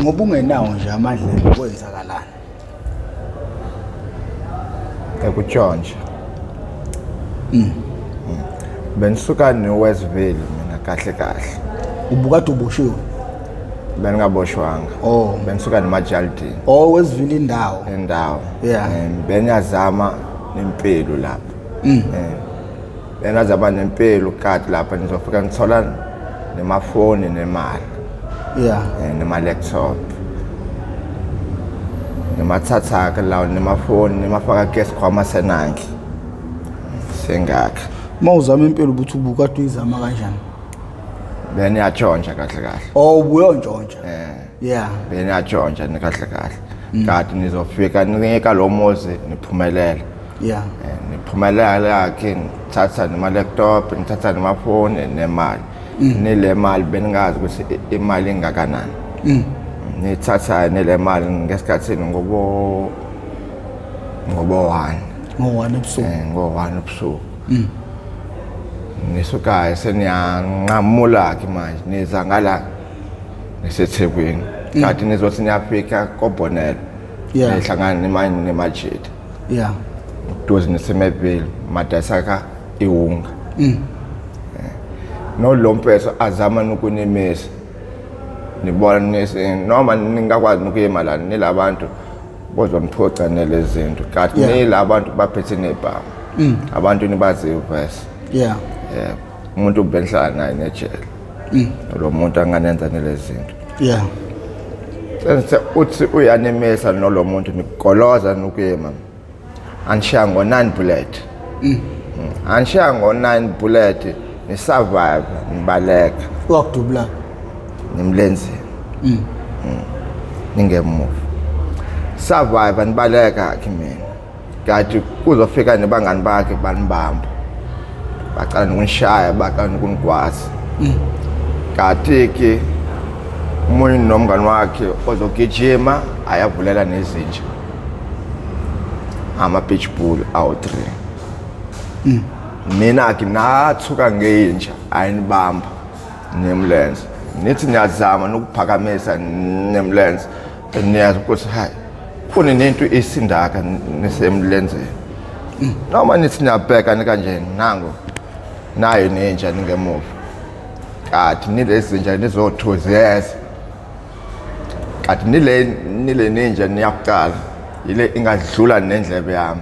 Ngoba ungenawo nje amadlebe kwenzakalani? Ekutshontsha. Benisuka neWestville mina kahle kahle. Ubukade uboshiwe? Bengingaboshwanga. Oh. Benisuka nemajalidini. Oh, Westville indawo. Indawo. Yeah. Beniyazama nempilo lapha. Benazama nempilo kade lapha nizofika nithola nemafoni nemali. Yeah. Nema-laptop. Nemathathaka lawo nemafoni nemafaka kesikhwama senangi. Sengakha. Uma uzama impilo ubuthi ubukade uyizama kanjani? Beniyatshontsha kahle kahle. Oh, ubuyontshontsha. Yeah. Beniyatshontsha ni kahle kahle. Kade nizofika nika lo muzi niphumelele. Yeah. Niphumelela ke nithatha nema-laptop, nithatha nemafoni nemali. Nile mali beningazi ukuthi imali ingakanani. Nithatha nile mali ngesikhathi ngobo 1. Ngo-1 ebusuku. Ngo-1 ebusuku. Nisuka seniyanqamula ke manje niza ngala niseThekwini. Kanti nizothi niyafika koBonelo. Yeah. Nihlangana nemanje nemajita. Yeah. Duze neseMayville madasaka iwunga. No lo mfethu azama nokunimisa. Nibona nisi noma ningakwazi nokuyima la nilabantu bozomphoca nelezi zinto. Kanti Yeah. nilabantu baphethe nebhamu. Abantu nibaziyo verse. Yeah. Yebo. Umuntu benhlala naye nejele. Lo muntu anganenza nelezi zinto. Yeah. Sense uthi uyanimisa nolo muntu nikoloza nokuyima. Anishiya ngo-9 bullet. Anishiya ngo-9 bullet nisurvive nibaleka Wakudubula. nimlenzeni. Ningemuva. Survive nibaleka ke mina. Kanti kuzofika nebangani bakhe banibamba. Baqala nokunishaya, baqala nokunigwaza. Kanti ke umunye nomngani wakhe ozogijima ayavulela nezinja. Ama pitch bull awu 3. Mina ke nathuka ngeinja ayinibamba nemlenze. Nithi niyazama nokuphakamisa nemlenze. Niyazi ukuthi hayi kune nento esindaka nisemlenzeni. Noma nithi niyabheka kanje nango nayo nenja ningemuva. Kanti nilezinja nizothuzeza. Kanti nile ninja niyakuqala ile ingadlula nendlebe yami.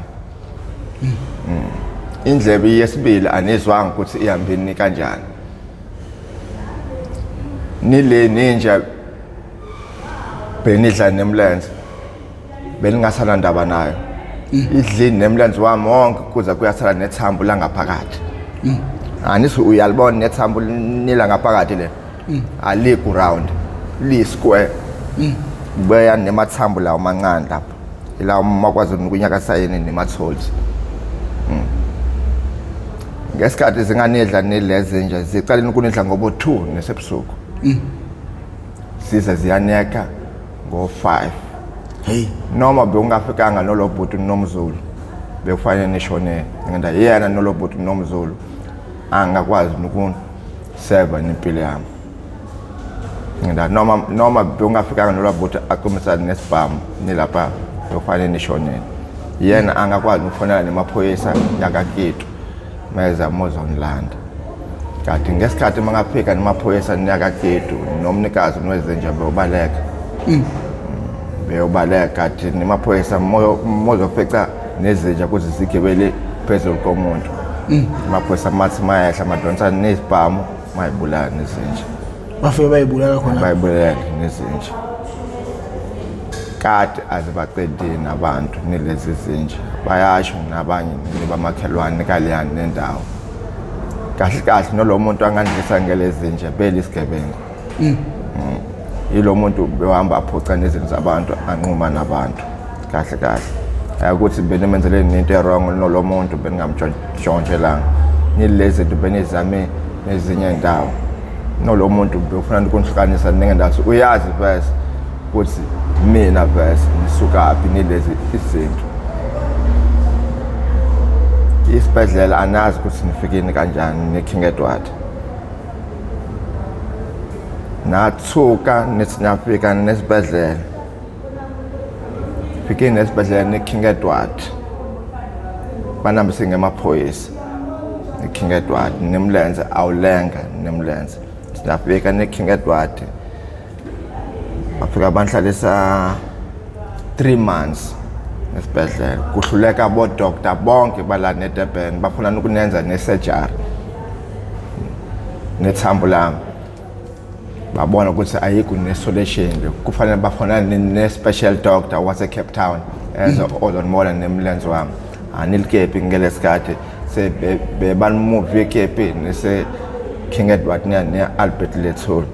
Indlebe yesibili anizwanga ukuthi ihambeni kanjani. Nile ninja benidla nemlenze. Beningasana ndaba nayo. Idlini nemlenze wami wonke kuze kuyasala nethambo langaphakathi. Anisi uyalibona nethambo nila ngaphakathi le. Alikho round. Li square. Buya nemathambo lawo mancane lapha. Ilawo makwazi ukunyakasa yini nematholes. Ngesikhathi zinganidla nilezi nje ziqala ukunidla ngobo 2 nesebusuku. Size ziyaneka ngo 5. Hey. Noma bewungafikanga nolobhuti nomzulu bekufanele nishone ngenda yena nolobhuti nomzulu angakwazi nokuseva nempilo yami. Ngenda noma bewungafikanga nolobhuti aqhumisa nesibhamu nilapha bekufanele nishone. Yena angakwazi ukufonela nemaphoyisa yakaKitu meza mozonilanda. Kanti ngesikhathi mangafika nemaphoyisa niyakaKitu nomnikazi wezinja beyobaleka. Beyobaleka kanti nemaphoyisa mozofica nezinja kuze zigibele phezulu komuntu. Amaphoyisa mathi mayehla madonsa nezibhamu mayibulala nezinja. Bafike bayibulala khona. Bayibulala nezinja. Kade azibaqedile nabantu nilezi zinja. Bayasho nabanye nibamakhelwane kaleyani nendawo. Kahle kahle nalo muntu angandlisa ngelezi zinja belisigebengu. Yilo muntu behamba aphoca nezinto zabantu anquma nabantu. Kahle kahle. Ukuthi benimenzeleni into e-wrong nalo muntu beningamtshontshelanga. Nilezi zinto benizame nezinye indawo. Nalo muntu befuna ukunihlukanisa nengendawo uyazi verse ukuthi mina verse nisukaphi nilezi izinto. Isibhedlela anazi ukuthi nifikeni kanjani ne King Edward. Nathuka nithi niyafika nesibhedlela. Fike nesibhedlela ne-King Edward. Banambise ngemaphoyisa. Ne-King Edward nemlenze awulenga nemlenze. Sinafika ne-King Edward. Bafika banhlalisa 3 months esibhedlela. Kuhluleka bodokta bonke bala neDurban bafuna ukunenza ne-surgery. Nethambo lami. Babona ukuthi ayikho ne-solution le kufanele bafonane ne-special doctor wase-Cape Town eze ozonibona nemlenze wami. Anilikepi ngelesikhathi sebebanimove ekepi nese King Edward ne-Albert Lethuli.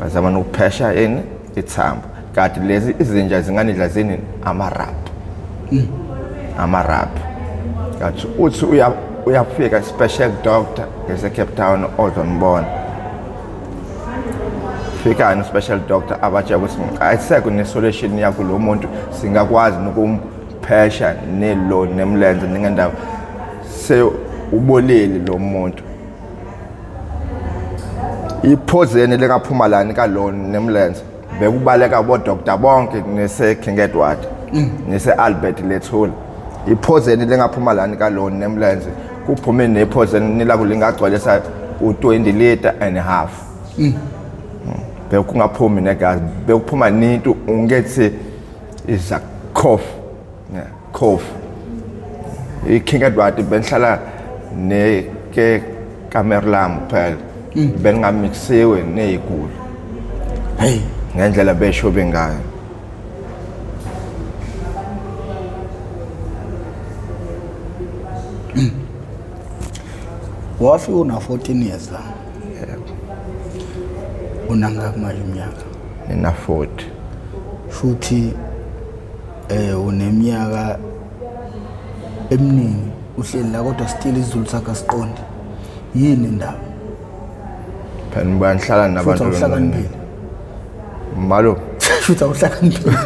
Bazama nokuphesha ini ithambo. Kanti lezi izinja zinganidla zini amarap. Amarap. Kanti uthi uyafika special doctor ngese Cape Town ozonibona. Fikani special doctor abatshela ukuthi ayisekho ne-solution yakho lo muntu singakwazi nokumphesha nelo nemlenze ningendaba se ubolile lo muntu. Iphozeni likaphuma lani kalo nemlenze bekubaleka bodokta bonke nese King Edward nese Albert Lethuli. Iphozeni lengaphuma lani kalo nemlenze kuphume nephozeni nilaku lingagcwalisa u20 liter and a half. Bekungaphumi negazi, bekuphuma nintu ungethi is a cough. Yeah, cough. I-King Edward benhlala ne ke kamera lami phela. Bengamixisiwe neziguli. Hey, Ngendlela beshobe ngayo. Wafika una 14 years la. Unangaki manje iminyaka? Nina 40. Futhi uneminyaka eminingi uhleli la kodwa still isiZulu sakho asiqondi. Yini indaba? Phela ngiba ngihlala Futhi nabantu. awuhlakaniphile. Malo. Futhi awuhlakaniphile.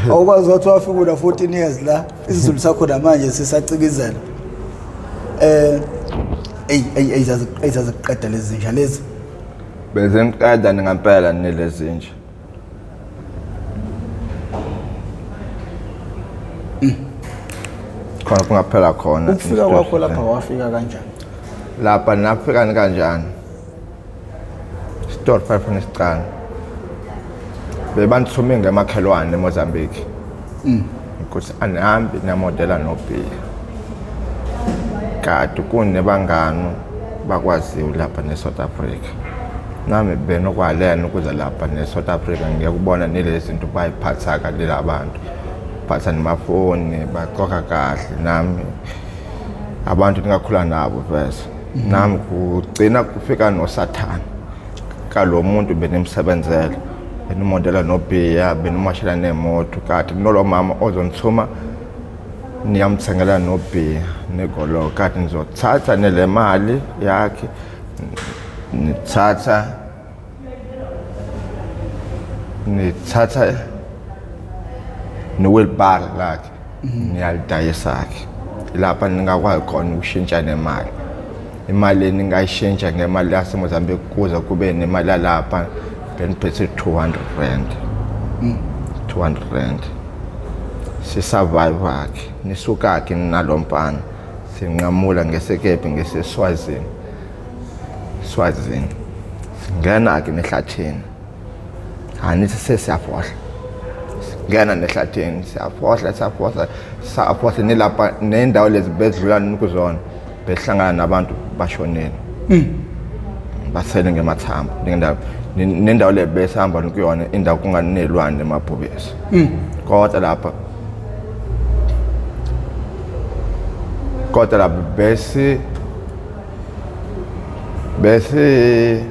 Awukwazi wathi wafika una 14 years la isiZulu sakho namanje sisacikizela. Ey ey ey ezaziqeda lezi zinja lezi. Bese ngiqeda ngempela nilezi nje. Khona kungaphela khona. Ukufika kwakho lapha wafika kanjani? Lapha nafika kanjani? Story 5 nesicane. Bebandithume ngemakhelwane eMozambique. Ukuthi anihambi namodela nobhiya. Kade kunebangani bakwaziyo lapha neSouth Africa. Nami benokwalena ukuza lapha neSouth Africa ngiyakubona nilezi zinto bayiphatha kalela abantu. Phatha nemafoni baxoxa kahle nami abantu ningakhula nabo vese. Nami kugcina kufika noSathane kalo muntu benimsebenzela benimodela nobhiya benimashela nemoto kade kunolo mama ozonithuma niyamthengela nobhiya negolo kade nizothatha nele mali yakhe nithatha nithatha ne-wheelbarrow lakhe niyalidayisa-ke lapha ningakwazi khona ukushintsha nemali. Imali ningayishintsha ngemali yaseMozambique kuze kube nemali yalapha beniphethe 200 rand. 200 rand. Sisurvive-ke nisuka-ke nalo mfana sinqamula ngesekephi ngeseSwazini. Swazini. Singena-ke nehlathini. Anithi sesiyafohla. Singena nehlathini siyafohla siyafohla siyafohla nilapha nendawo lezi bedlula kuzona behlangana nabantu bashonile. Basele ngemathambo nendawo nendawo le besihamba kuyona indawo kunganelwane nemabhubesi. Kodwa lapha kodwa lapha bese bese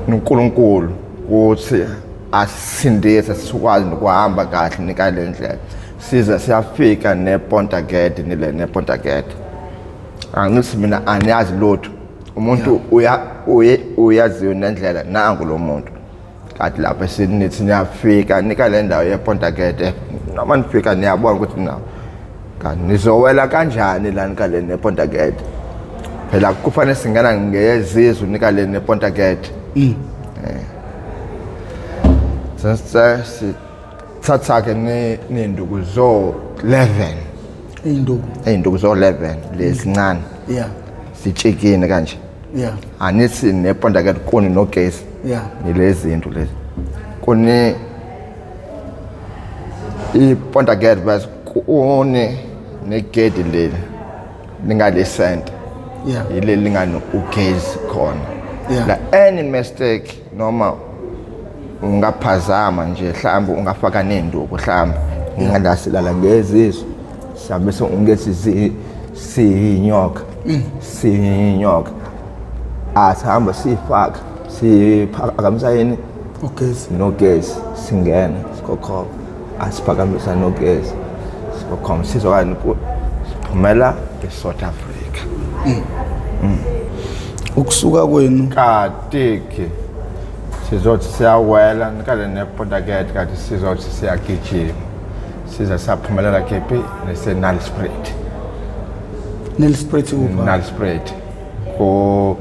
uNkulunkulu ukuthi asisindise sikwazi nokuhamba kahle nikale ndlela size siyafika nePonta Gede nile nePonta Gede. Angithi mina aniyazi lutho umuntu uya uyaziyo nendlela nangu lo muntu kanti lapho sinithi niyafika nika le ndawo yePonta Gede noma nifika niyabona ukuthi na kanti nizowela kanjani la nika le nePonta Gede. Phela kufanele singena ngezizwe nikale nePontaget. Sithatha ke nenduku zo 11. Iy'nduku. Iy'nduku zo 11 lezincane. Yeah. Sitshikine kanje. Yeah. Anithi nePontaget kuni nogesi. Yeah. Nilezi zinto lezi. Kuni iPontaget bas kuni negedi leli lingale center. Yeah. Yileli lingani ugesi khona. Yeah. La any mistake noma ungaphazama nje mhlawumbe ungafaka nenduku mhlawumbe ngala silala ngezizwe sihambe ungethi siyinyoka siyinyoka asihamba sifaka siphakamisa yini Ugesi. Nogesi singena sikhokhoba asiphakamisa nogesi sikhokhoba sizokani siphumela eSouth Africa. Ukusuka kwenu. Katiki sizothi siyawela nikale nePontaket kanti sizothi siyagijima size saphumelela kephi nese-Nelspruit. Nelspruit kuphi? Nelspruit ko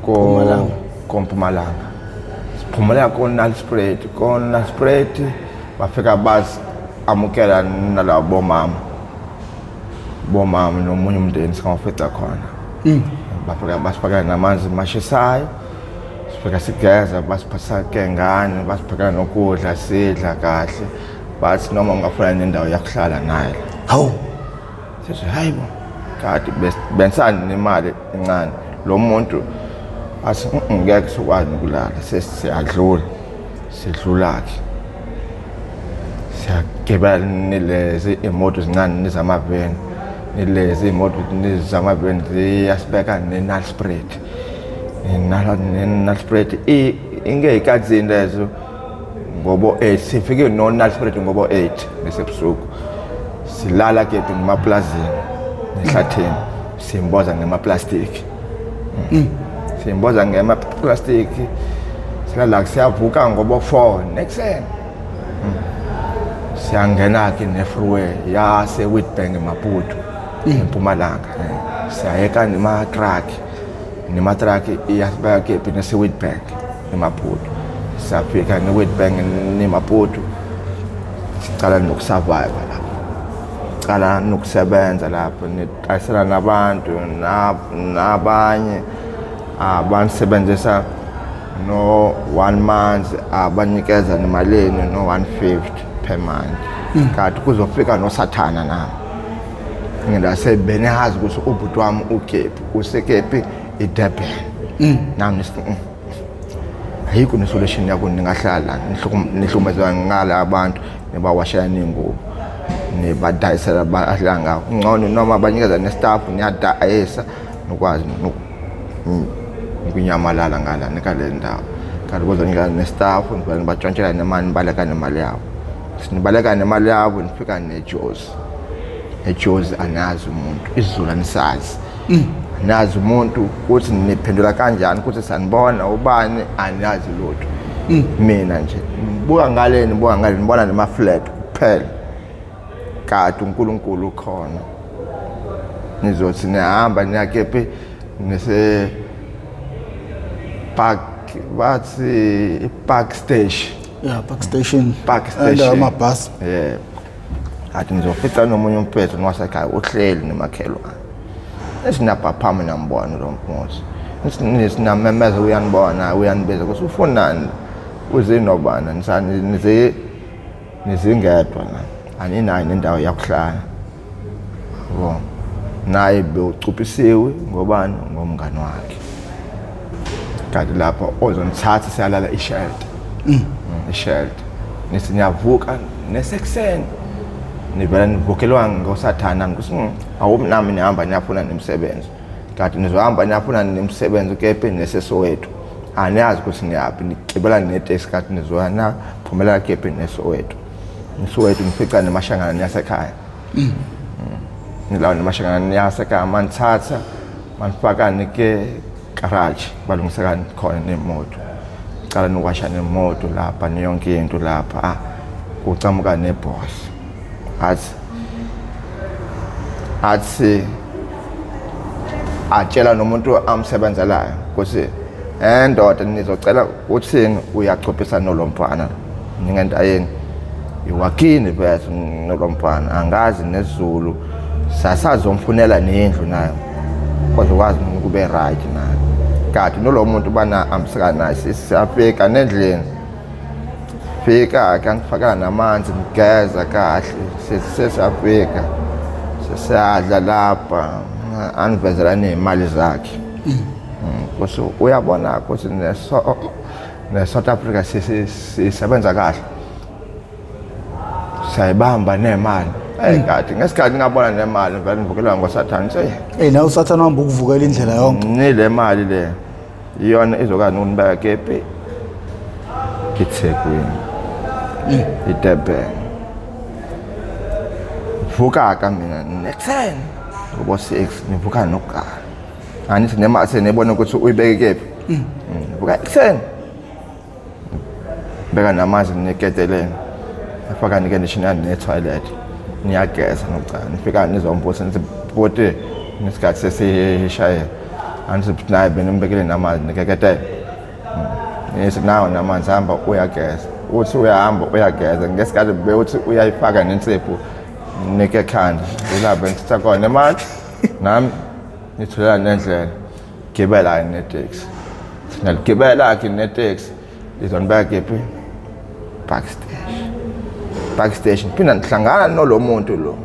ko Mpumalanga. Kompumalanga siphumelela ko-Nelspruit ko-Nelspruit bafika basi amukela nalabo bomama bomama nomunye umndeni singawafica khona. Bafika basifakela namanzi mashisayo, sifika sigeza, basiphathisa ke ngane, basiphakela nokudla, sidla kahle. Bathi noma ungafuna nendawo yakuhlala naye. Hawu. Sithi hayi bo, kade bensani nemali encane lo muntu athi ngeke sikwazi ukulala sesiyadlula sidlula-ke siyagibela nilezi iy'moto ezincane nizamaveni nilezi iy'moto nizamaveni ziyasibeka ne-Nelspruit ne-Nelspruit ingey'kathini lezo ngobo-8 sifike no-Nelspruit ngobo-8 nesebusuku silala kephi ngemaplazini nehlathini simboza ngemaplastiki simboza ngemaplastiki silala siyavuka ngobo-4 nekuseni. Siyangena-ke ne-freeway yase-Witbank Maputo eMpumalanga. Siyayeka nema-truck nema-truck iyasibeka kephi nese-Witbank eMaputo. Siyafika ne-Witbank neMaputo sicala nokusurvive lapho, cala nokusebenza lapho nidayisela nabantu nabanye abanisebenzisa no 1 month abanikeza nemalini no 150 per month. Kanti kuzofika nosathana nami ngilase benehazi ukuthi ubhuti wami ukephi usekephi eDurban. Nami ngithi ayikho nesolution yakho ningahlala nihlukumezwa ngala abantu nibawashela ney'ngubo nibadayisela badla ngakho ngcono noma banikeza nestaff niyadayisa nokwazi ukunyamalala ngala nikale ndawo. Kanti kuzonika nestaff nibatshontshela nemali nibaleka nemali yabo. Sinibaleka nemali yabo nifika neJozi. EJozi anazi umuntu, isiZulu anisazi. Anazi umuntu ukuthi niphendula kanjani ukuthi sanibona ubani anazi lutho. Mina nje ngibuka ngale nibuka ngale nibona nema-flat kuphela. Kade uNkulunkulu ukhona. Nizothi nihamba niyakephi nise park bathi i-park station. Yeah, park station. Park station. Indawo yamabhasi. Yebo. Athi nizofica nomunye umfethu nowasekhaya uhleli nomakhelwane. Esinabhaphama nambona lo mfuthu. Nisinamemeza uyanibona uyanibiza ukuthi ufunani uze nobani nisani nize nizingedwa la aninayo nendawo yakuhlala. Yabo. Naye bewucuphisiwe ngobani ngomngani wakhe. Kanti lapho ozonithatha siyalala ishelter. Ishelter. Nithi niyavuka nesekuseni. Nivela nivukelwa ngosathana ukuthi awumi nami nihamba niyafuna nemsebenzi. Kanti nizohamba niyafuna nemsebenzi kephi neseSoweto. Aniyazi ukuthi niyaphi nigibela neteksi kanti nizoya na phumela kephi neSoweto. NeSoweto nifica nemashangana niyasekhaya. Nilawo nemashangana niyasekhaya manithatha manifakane ke garage balungiseka khona nemoto. Cala nokwasha nemoto lapha neyonke into lapha kucamuka neboss. Athi athi Atshela nomuntu amsebenzelayo ukuthi endoda nizocela uthini uyachophisa nolomfana ningentayeni iwakini bese nolomfana angazi nesiZulu sasazomfunela nendlu nayo kodwa kwazi kube right nayo kade nolo muntu bana ambiseka naye siyafika nendlini fika ke angifakela namanzi ngigeza kahle sesiyafika sesiyadla lapha anivezela ney'mali zakhe ukuthi uyabona ukuthi ne-South Africa sisebenza kahle siyayibamba nemali. Hey kade ngesikhathi ngabona nemali vele ngivukelwa ngosathane se. Hey nawe usathane uhamba ukuvukela indlela yonke. Nile mali le iyona izokani ukunibeka kephi eThekwini. IDurban. Vuka ka mina ne-10 ngobo 6 nivuka nokuqala. Angithi nemali senibona ukuthi uyibeke kephi. Vuka ekuseni. Beka namanzi niketeleni. Afaka nike ne-toilet. Niyageza nokucala. Nifika nizombusa nithi bhuti nesikhathi sesishaye. Angithi naye benimbekele namanzi nikeketele. Ngithi nawo namanzi hamba uyageza. Uthi uyahamba uyageza ngesikhathi bewuthi uyayifaka nensipho nike ekhanda. Ilapho ngithatha khona imali nami ngithulela nendlela. Gibela neteksi. Singaligibela ke neteksi. Lizonibeka kephi? Park station. Park station. Phinda nihlangana nolo muntu lo.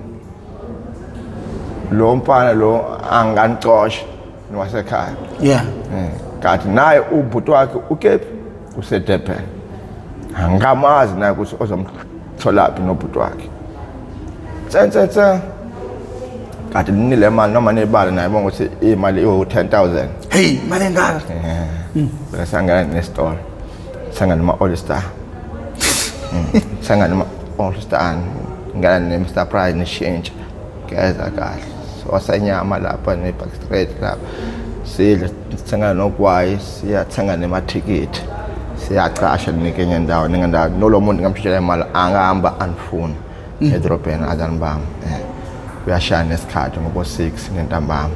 Lo mfana lo anganicosha nowasekhaya. Yeah. Kanti naye ubhuti wakhe ukephi? UseDurban. Angikamazi naye ukuthi ozomtholaphi nobhuti wakhe. Tse tse tse. Kanti ninile mali noma nibala naye bonke ukuthi imali iwu 10,000. Hey, imali engaka. Bese sangena nesitolo. Sangena noma All Star. Sangena noma All Star. Ngena ne Mr Price neshintsha. Geza kahle. Sosa inyama lapha ne Park Street lapha. Sidle sithenga nogwayi, siyathenga nemathikithi. Siyacasha nikenye indawo ningendawo. Nolo muntu ngamshintshela imali angahamba anifuna edrobheni azanibamba. Uyashaya nesikhathi ngobo 6 ngentambama.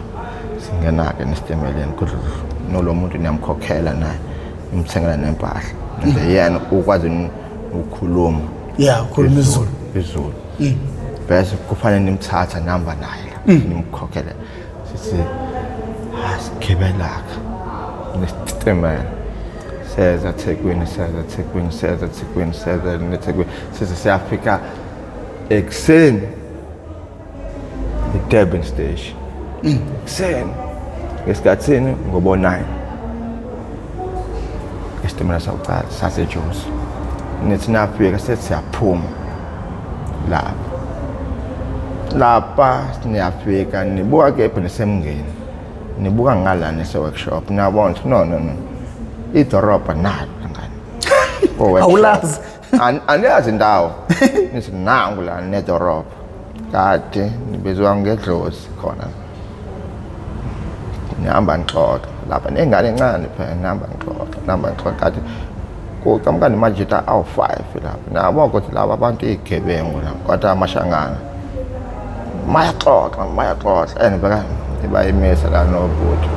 Singena-ke nesitimeleni nolo muntu niyamkhokhela naye nimthengela nempahla. And yena ukwazi ukukhuluma. Yeah, ukhuluma isiZulu. isiZulu. Bese kufanele nimthatha nihamba naye la nimkhokhele. Sithi asigibelaka nesitimela. Seza Thekwini, seza Thekwini, seza Thekwini, seza neThekwini. Size siyafika ekuseni eDurban station. Ekuseni ngesikhathini ngobo 9. Isitimela sakuqala saseJozi. Nithi nafika sethi siyaphuma lapha. Lapha niyafika nibuka kephi nisemngeni. Nibuka ngala nise workshop niyabona ukuthi no no no. Idorobha nalo ngani. Awulazi. Aniyazi indawo. Nithi nangu la nedorobha. Kade nibizwa ngedlozi khona. Nihamba nixoxa lapha nengane encane phela nihamba nixoxa nihamba nixoxa kade kuqhamuka nemajita awu-5 lapha nabo ukuthi laba abantu iy'gebengu la kodwa amashangana mayaxoxa mayaxoxa and beka bayimisa la nobhuti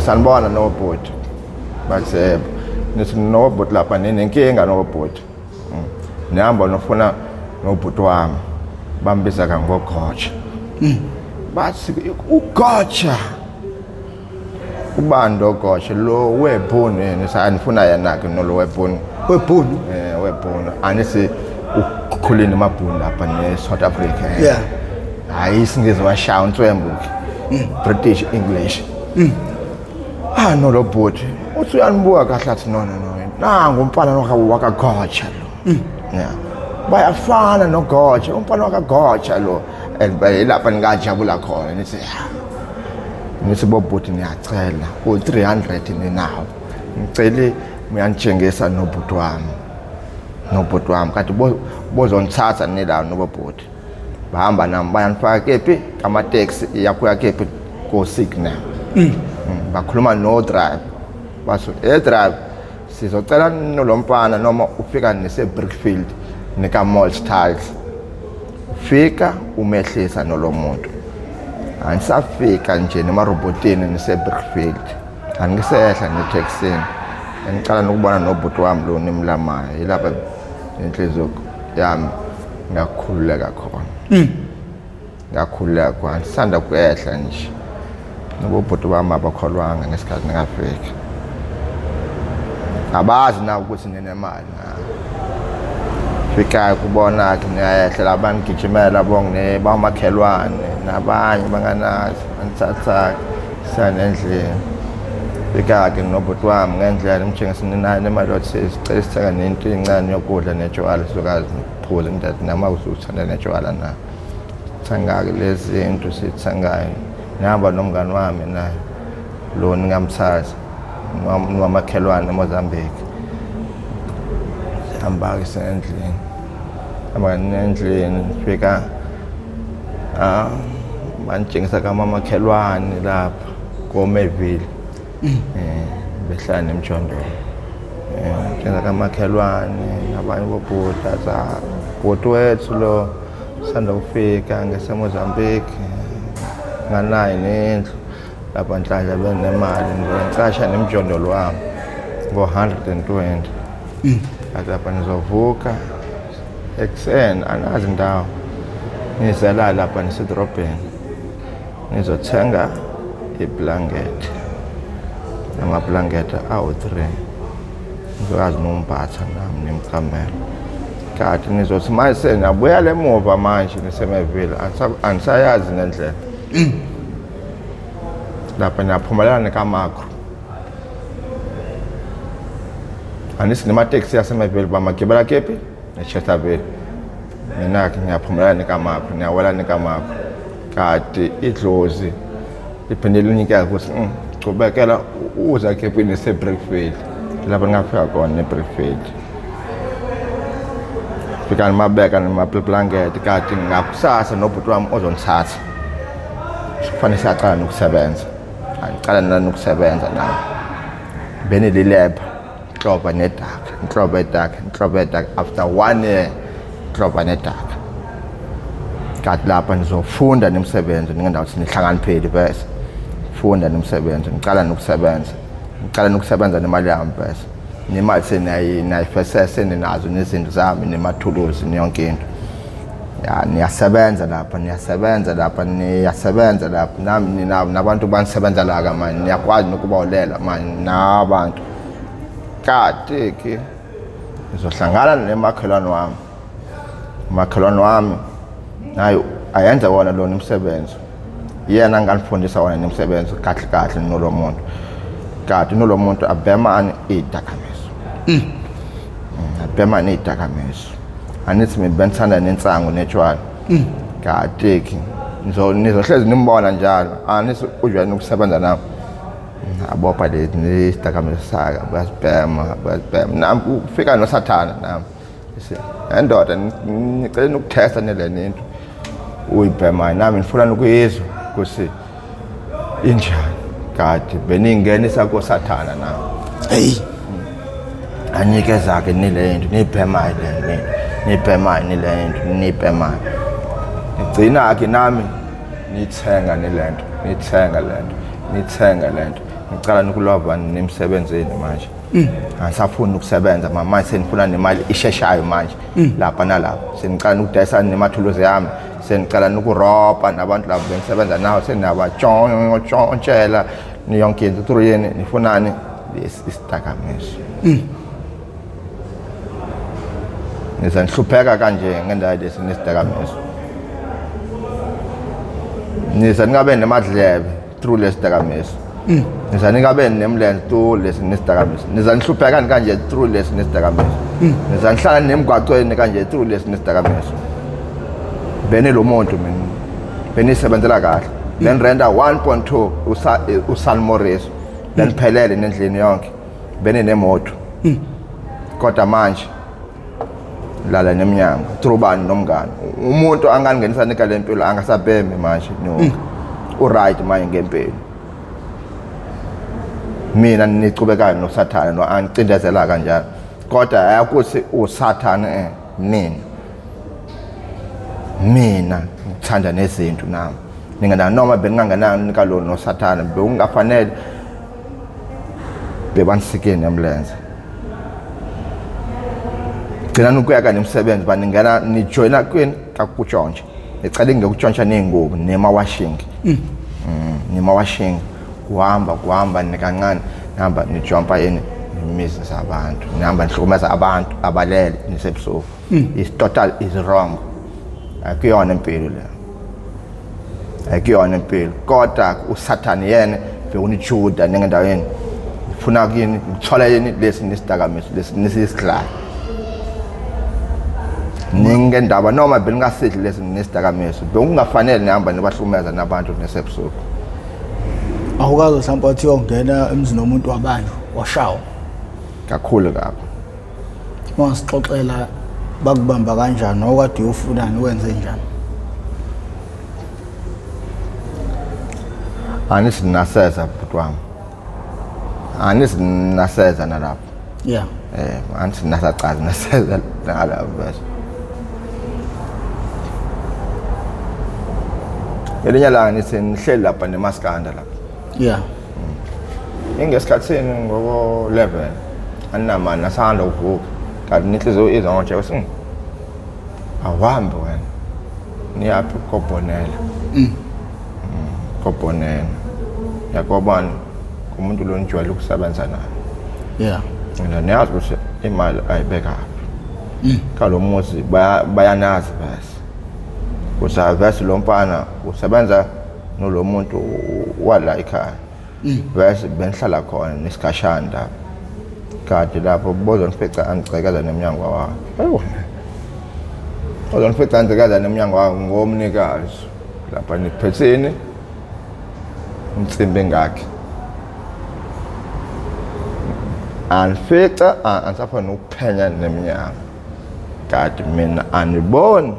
sanibona nobhuti bathi yebo nithi nobhuti lapha ninenkinga nobhuti nihamba nofuna nobhuti wami bambiza kangogotsha bathi ugotsha ubani lo gotsha lo webhunu yena sanifuna yena-ke nolo webhunu Webhunu. Webhunu anisi ukhulile amabhunu lapha ne-South Africa. Yeah. Hayi isingezi washaya unswembu ke British English. Ah no lo bhuti uthi uyanibuka kahle athi no no no nangu umfana wakagotsha lo. Yeah, bayafana nogotsha umfana wakagotsha lo and lapha ningajabula khona nithi "Ya." Ngithi bobhuti niyacela u-300 ninawo ngicele uyanitshengisa nobhuti wami nobhuti wami kanti bozonithatha nila nobobhuti bahamba nami bayanifaka kephi amateksi iyakuya kephi ko-signal. Bakhuluma no-driver bathi e driver sizocela nolomfana noma ufika nise-Brickfield nika-Mall Styles fika umehlisa nolo muntu. Anisafika nje nemarobotini niseBrickfield. Angisehla neTaxini. Ngiqala nokubona nobhuti wami lo nimlamayo. Yilapha inhliziyo yami ngakhululeka khona. Ngakhululeka khona. Sisanda kwehla nje. Nobobhuti bami abakholwanga ngesikhathi ngingafika. Abazi na ukuthi ninemali na. Fika kubona ke niyayehla labanigijimela bonke bamakhelwane nabanye banganazi anithatha sanendlini. Fika ke nobhuti wami ngendlela imtshengisa ninayo nemali yothi sicela sithenga nento encane yokudla netshwala sizokazi nokuphuza ngithi nama usuthanda netshwala na. Sithenga-ke lezi zinto sithengayo. Ngihamba nomngani wami naye lo ningamthatha nomakhelwane eMozambique. Sihamba-ke sendlini. Hamba nendlini fika bangitshengisa kamamakhelwane lapha koMeville. Behlala nemjondolo. Tshengisa kamakhelwane nabanye bobhuti athi bhuti wethu lo sanda kufika ngeseMozambique nganayo nendlu lapha Nhlanhla benemali ngicasha nemjondolo wami ngo-120. Athi lapha nizovuka ekuseni anazi indawo nizela lapha nisedrobheni nizothenga iblanket amablanket awu-3 nizokwazi nokumphatha nami nimcamelo kanti nizothi manje seniyabuyela emuva manje nisemeville anisayazi nendlela lapha niyaphumelela nikamakro anisi nemateksi yasemeville bamagibela kephi nechesterville mina-ke ngiyaphumelela nikamakro niyawela nikamakro kanti idlozi liphinde linikeza ukuthi chubekela uza kephi nise-Brickfield lapho ngafika khona ne-Brickfield fika nimabeka nimablanket kanti ngakusasa nobhuti wami ozonithatha kufanele siyaqala nokusebenza angiqala nanokusebenza nami benililebha inhlobo nedaka inhlobo edaka inhlobo edaka after 1 year inhlobo nedaka kanti lapha nizofunda nemsebenzi ningendawo ukuthi nihlakaniphile bese funda nemsebenzi ngiqala nokusebenza ngiqala nokusebenza nemali yami bese nemali senayifesese ninazo nezinto zami nemathuluzi neyonke into ya niyasebenza lapha niyasebenza lapha niyasebenza lapha nami nabantu banisebenza la ka manje niyakwazi nokubaholela manje nabantu kanti ke ngizohlangana nemakhelwane wami umakhelwane wami naye ayenza wona lona umsebenzi yena anganifundisa wona nemsebenzi kahle kahle nolo muntu kanti nolo muntu abhema idakamizwa abhema nezidakamizwa anithi mina benithanda nensangu netshwala kanti ke nizohlezi nimbona njalo anisi ujwayele ukusebenza nami abopha lezi nesidakamizwa saka bayasibhema bayasibhema nami kufika nosathana nami endoda ngicela ukuthesta nele into uyibhemayo nami ngifuna nokuyizwa ukuthi injani kade beningenisa kosathana nami hey anikeza ke nile into nibhemayo le nibhemayo nile into nibhemayo ngigcina ke nami nithenga nilento nithenga lento nithenga lento ngicala nokulova nemsebenzini manje angisafuni ukusebenza mama senifuna nemali isheshayo manje lapha nalapha senicala ukudayisa nemathuluzi yami senicala nokuropa nabantu labo benisebenza nawo senabatshontshela yonke into through yini nifunani lesi isidakamizwa nizanihlupheka kanje ngendawo lesi nesidakamizwa niza ningabe nemadlebe through lesidakamizwa niza ningabe nemlenze through lesi nesidakamizwa niza nihlupheka kanje through lesi nesidakamizwa niza nihlala nemgwaqweni kanje through lesi nesidakamizwa bene lo muntu mina benisebenzela kahle benirenta 1.2 uSan Morris beniphelele nendlini yonke bene nemoto kodwa manje lala nemnyango through bani nomngane umuntu angangenisa nika lempilo angasabhemi manje no uright manje ngempilo mina nicubekayo nosathane no angicindezela kanjalo kodwa ayakuthi usathane mina ngithanda nezinto nami Ningena noma beningangenani kalo nosathane bekungafanele bebanisikeni emlenze. Gcinani ukuyeka nemisebenzi baningena nijoyina kwini kakutshontsha. Nicale ngekutshontsha ney'ngubo nema-washing. Nema-washing kuhamba kuhamba nikancane nihamba nijompa yini imizi zabantu nihamba nihlukumeza abantu abalele nisebusuku. Is total is wrong. Akuyona impilo le. Akuyona impilo. Kodwa uSathane yena bekunijuda nengendaweni. Ufuna kini ukuthola yini lesi nesidakamizwa lesi nesisidlayo. Ningendaba noma beningasidli lesi nesidakamizwa bekungafanele nihamba nibahlukumeza nabantu nesebusuku. Awukaze mhlawumbe wathi uyongena emzini womuntu wabantu washawa. Kakhulu kabi. Ungasixoxela bakubamba kanjani okade uyofunani wenze njani? Anisinaseza bhuti wami. Anisinaseza nalapho. Yeah. Angisinasacazi naseza nalapho bese. Ngelinye ilanga nithi nihleli lapha nemaskanda lapha. Yeah. Ingesikhathini ngoko 11 aninamali nasahanda ukuvuka kanti inhliziyo iza ngoje uthi awuhambi wena niyaphi kobhonela. Kobhonela. Yakobani umuntu lo nijwayele ukusebenza naye. Yeah. Mina niyazi ukuthi imali ayibekaphi. Kalo muzi bayanazi bese. Kuthi vese lo mfana usebenza nolo muntu wala ekhaya. Vese benihlala khona nesikhashana lapho. Kade lapho bozonifica angigcekeza nemnyango wakhe. Ayiwa. Bozonifica angigcekeza nemnyango wakhe ngomnikazi. Lapha niphetheni insimbi engakhi. Anifica anisafuna ukuphenya neminyango. Kade mina aniboni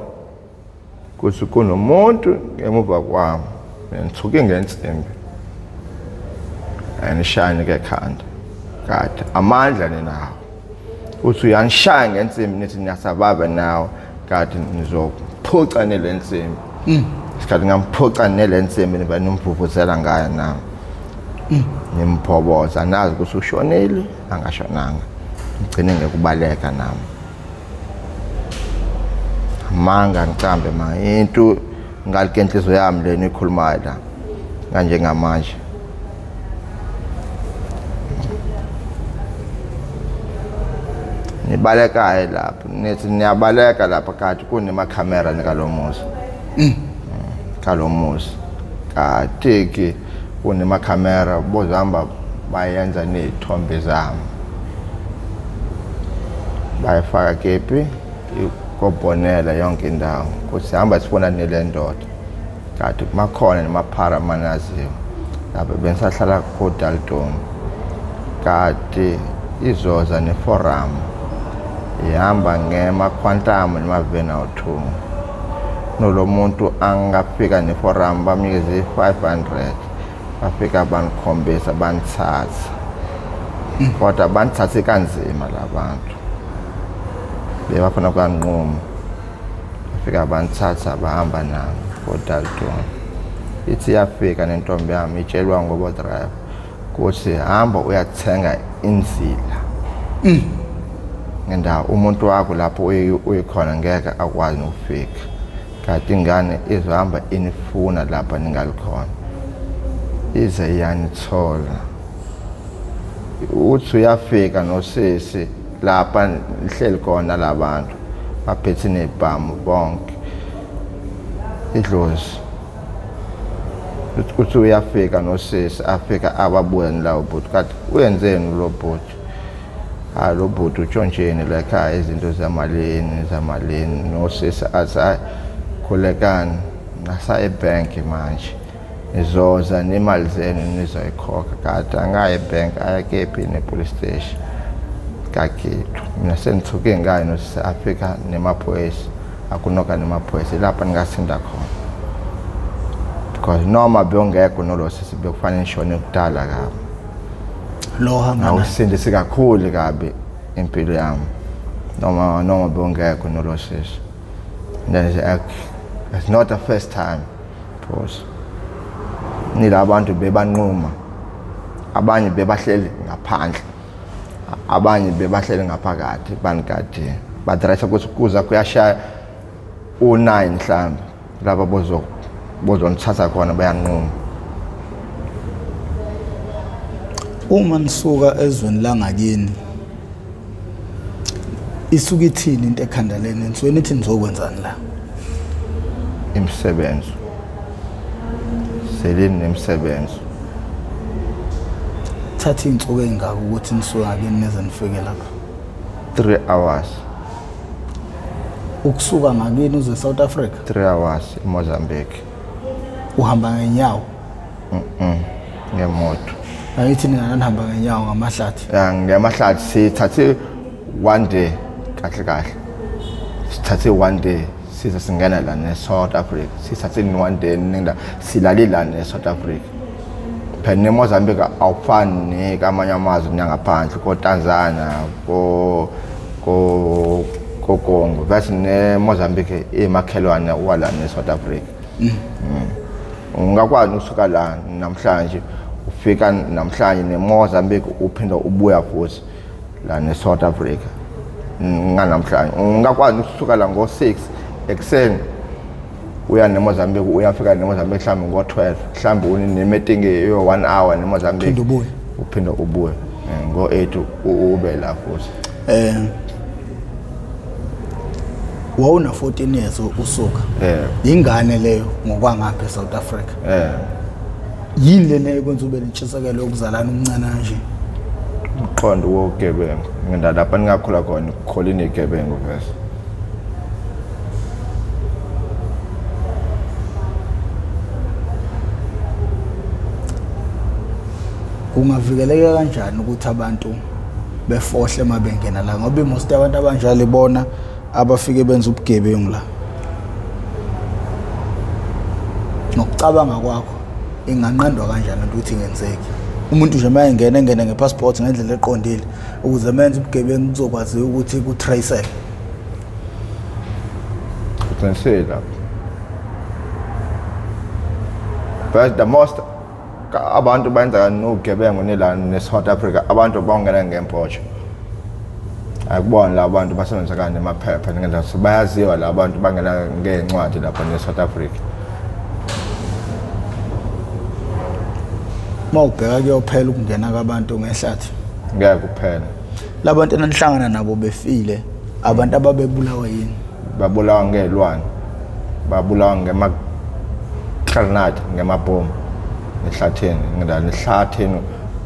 ukuthi kunomuntu ngemuva kwami. Ngithuke ngensimbi. Anishayani ke ekhanda. Kade amandla ninawo. Uthi uyanishaya ngensimbi nithi niyasababa nawo kade nizophuca nele nsimbi. Isikhathi ngamphuca nele nsimbi niba nimvuvuzela ngayo nami. Nimphoboza nazi ukuthi ushonile angashonanga. Ngigcine ngekubaleka nami. Manga ngicambe ma into ngalike inhliziyo yami lena ikhulumayo la kanjengamanje. Nibalekayo lapho nithi niyabaleka lapha kade kunemakhamera nikalomuzi. Kalomuzi. Kade ke kunemakhamera bozihamba bayenza ney'thombe zami. Bayifaka kephi kobhonela yonke indawo. Kuthi hamba sifuna nele ndoda. Kade makhona nemaphara manaziwe. Lapho bengisahlala koDalton. Kade izoza neforum. Ihamba ngema Quantum nemaveni awu-2. Nolo muntu angafika neforum bamnikeze 500. Bafika banikhombisa banithatha. Kodwa banithathe kanzima labantu. Bebafuna kwanquma. Bafika banithatha bahamba nami koDalton. Ithi yafika nentombi yami itshelwa ngobo driver ukuthi hamba uyathenga inzila. Ngendawo umuntu wakho lapho uyikhona ngeke akwazi nokufika. Kanti ingane izohamba inifuna lapha ningalikhona. Ize yanithola. Uthi uyafika nosisi lapha nihleli khona labantu baphethe nezibhamu bonke. Idlozi. Uthi uyafika nosisi afika ababuye lawo bhuti kade uyenzeni lo bhuti? Hayi lo bhuti utshontsheni la ekhaya izinto zamalini zamalini nosisi athi hayi khulekani nasa ebhenki manje nizoza nemali zenu nizoyikhokha. Kade angayi ebhenki aya kephi ne-police station kakhethu. Mina sengithuke ngayo nosisi afika nemaphoyisa akunoka nemaphoyisa ilapha ningasinda khona. Because noma bewungekho nolo sisi bekufanele nishone kudala kabi. Lo hamba naye. Awusindisi kakhulu kabi impilo yami. Noma bewungekho nolo sisi. Then it's not the first time. Pause. Nilabantu bebanquma, abanye bebahleli ngaphandle, abanye bebahleli ngaphakathi, banikadile badressa ukuthi kuza kuyashaya u-9 mhlawumbe laba bozonithatha khona bayanquma. Uma nisuka ezweni langakini isuke ithini into ekhanda leni, nisuke nithi nizokwenzani la? Imisebenzi selini nemisebenzi. Thatha iy'nsuku ey'ngaka ukuthi nisuke ngakini nize nifike lapha? 3 hours. Ukusuka ngakini uze South Africa? 3 hours eMozambique. Uhamba ngenyawo? Ngemoto. Angithi nina nanihamba ngenyawo ngamahlathi? Ya, ngamahlathi sithathe one day, kahle kahle sithathe one day size singena la ne-South Africa. Sithathe one day ninda silale la ne-South Africa. Phela neMozambique awufani nekamanye amazwe nangaphandle ko-Tanzania, ko-Congo, bese neMozambique imakhelwane wala ne-South Africa. Ungakwazi ukusuka la namhlanje ufika namhlanje neMozambique, uphinde ubuya futhi la ne-South Africa nganamhlanje. Ungakwazi ukusuka la ngo-6 ekuseni uya neMozambique, uyafika neMozambique mhlawumbe ngo-12, mhlawumbe une-meeting yo-1 hour neMozambique. Uphinde ubuye. Uphinde ubuye ngo-8 ube la futhi. Wawuna 14 years usuka? Yebo. Ingane leyo ngokwangapha eSouth Africa? Yini lena ekwenza ube nentshisekelo yokuzalana umncane kanje? Umqondo wobugebengu. Nginda lapha ningakhula khona kukholini igebengu vese. Kungavikeleka kanjani ukuthi abantu befohle uma bengena la, ngoba most abantu abanjalo ibona abafike benza ubugebengu la? Ngokucabanga kwakho inganqandwa kanjani lento ukuthi ingenzeki? Umuntu nje uma engena engene ngepassport ngendlela eqondile, ukuze menze ubugebengu kuzokwaziwa ukuthi ku-traceke. Uqinisile lapho. But the most abantu benza nobugebengu nila ne-South Africa, abantu bangena ngempotsho. Akubona la bantu basebenzisa kanje amaphepha ngendlela, so bayaziwa la bantu bangena ngencwadi lapha ne-South Africa. Uma ubheka kuyophela ukungena kwabantu ngehlathi? Ngeke kuphela. Labantu enanihlangana nabo befile, abantu ababebulawa yini? Babulawa ngelwane, babulawa ngema-granate, ngemabhomu ehlathini. Ngendlela ehlathini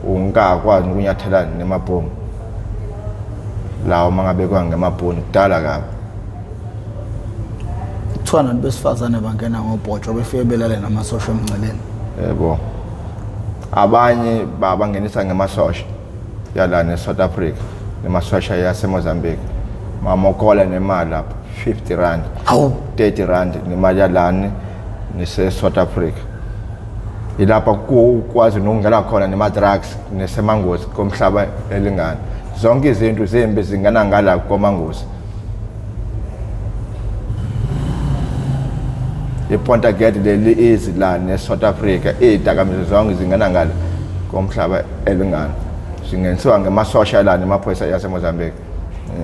ungakwazi ukunyathela nemabhomu lawo mangabekwa ngemabhoni kudala kabi. Kuthiwa nabantu besifazane bangena ngobhotsho, befike belale namasosha emngceleni. Yebo, abanye babangenisa ngemasosha yala ne-South Africa nemasosha yaseMozambique, mamokola nemali lapho 50 rand. Hawu. 30 rand nemali yalani nise-South Africa. Ilapha kukwazi nokungena khona nema-drugs nesemangozi komhlaba elingana. Zonke izinto zembi zingena ngala komangozi. I-Ponta Gate leli izi la ne-South Africa, iy'dakamizwa zonke zingena ngala komhlaba elingana, zingenisiwa ngemasosha la nemaphoyisa yaseMozambique.